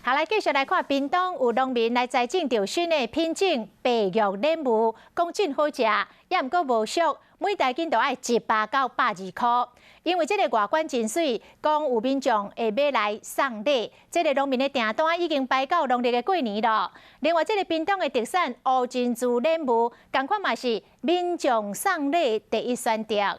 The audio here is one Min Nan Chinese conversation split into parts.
好，來繼續來看屏東有農民來栽種著新的品種白玉蓮霧，講真好食，也毋過無俗，每大斤都愛100到120箍。因為這个外觀真媠，講有民眾會買來送禮，這个農民的訂單已經排到農曆的過年囉。另外，這个屏東的特產烏珍珠蓮霧，仝款嘛是民眾送禮第一選擇。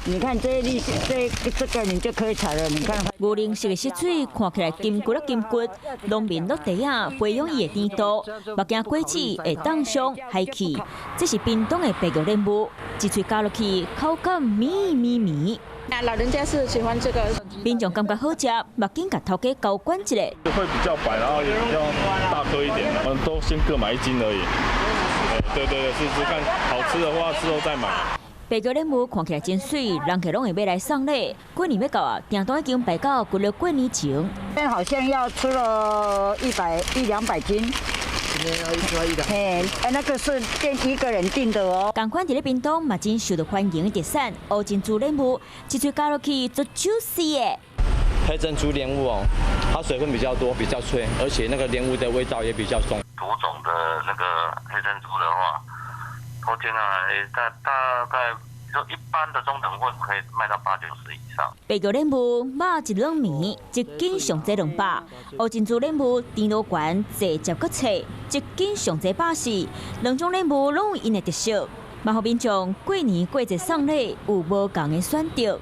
你看這一這這個你就可以採了。你看，牛奶色的色水看起來金骨啊金骨，農民落地啊培養伊的甜度，目驚果子會凍傷害去。這是屏東的白玉蓮霧，一喙咬落去，口感綿綿綿。老人家是喜歡這個。民眾感覺好食，嘛緊共頭家交關一下。會比較白，然後也比較大顆一點。我們都先各買1斤而已。對對對，試試看，好吃的話之後再買。白玉蓮霧看起來真媠，人客攏會買來送禮。過年欲到啊，訂單已經排到規个過年前。現在好像要出了一百一兩百斤。今天要一出一兩。嘿，哎，那個是訂一個人訂的哦。仝款佇咧屏東嘛真受到歡迎的特產烏珍珠蓮霧，一喙咬落去足 juicy 的。黑珍珠蓮霧哦，它水分比較多，比較脆，而且那個蓮霧的味道也比較重。土種的那個黑珍珠的話，我見啊，大概就一般的中等貨可以賣到八九十以上。白玉蓮霧肉一軟綿，一斤上濟200；烏珍珠蓮霧甜度懸，濟汁閣脆，一斤上濟140。兩種蓮霧攏有𪜶的特色，嘛予民眾過年過節送禮有無仝的選擇。